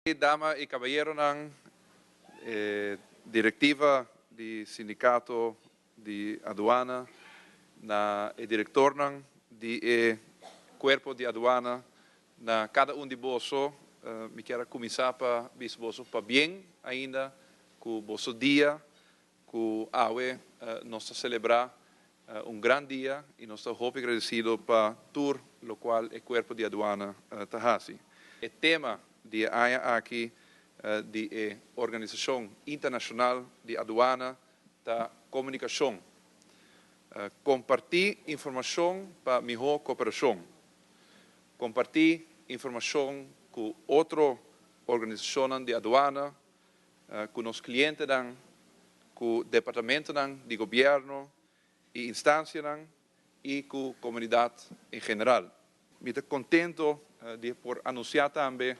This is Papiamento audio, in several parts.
Dama y caballeronan, directiva di Sindicato di Aduana, na e directornan di e Cuerpo di Aduana, na cada un di boso, mi kier a cuminsa pa bisa boso pabien ainda cu boso dia cu awe nos ta celebra un gran dia y nos ta hopi agradecido pa tur locual e Cuerpo di Aduana ta haci. E tema di e aña aki di e Organisacion Internacional di Aduana ta comunicacion. Comparti informacion pa miho cooperacion. Comparti informacion cu otro organisacionnan di aduana, ku nos klientenan, ku departamentonan di gobièrnu i instansianan i ku komunidat en general. Mi ta kontento di por anunsiá tambe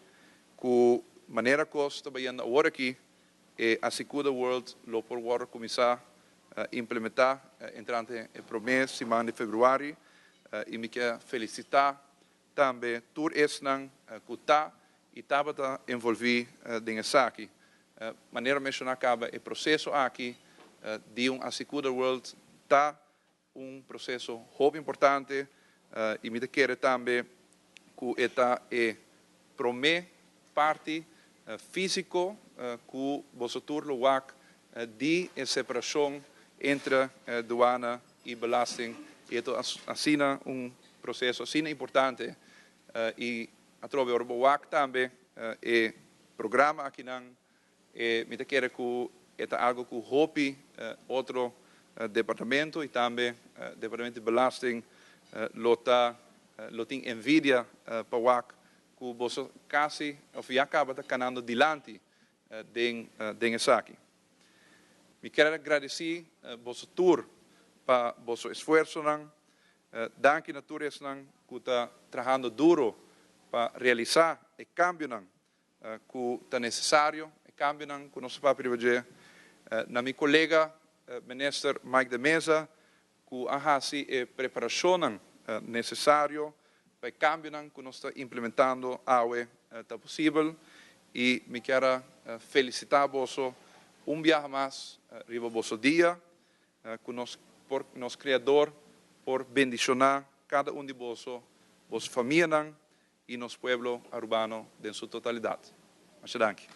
ku manera kos ta bayendo awor aki, e Asycuda World lo por wòrdu kuminsá implementá entrante e promé siman di febrüari i mi ke felisitá Tambe tur esnan ku ta i tabata envolví den esaki. Manera menshoná kaba e proseso aki di un Asycuda World ta un proseso hopi importante i mi ta kere tambe ku e ta e promé parti físiko ku boso tur lo wak di e separashon entre duana i belasting i e ta asina un proseso asina importante i atrobe ora bo wak tambe e programa akinan e mi ta kere ku e ta algo ku hopi otro departamento i tambe departamento di belasting lo ta lo tin envidia pa wak ku boso kasi of ya kaba ta kanando dilanti den den esaki. Mi kier a gradisí boso tur pa boso esfuersonan. Danki na tur esnan ku ta trahando duro pa realisá e kambionan ku ta nesesario, e kambionan ku nos ta papia riba dje. Na mi kolega Minister Mike de Meza ku a hasi e preparashonnan nesesario pa e kambionan ku nos ta implementando awe ta posibel i mi kier a felisitá boso un biaha mas riba boso dia, ku nos por nos Kreador por bendishoná kada un di boso, boso famianan i nos pueblo Arubano den su totalidat. Masha danki.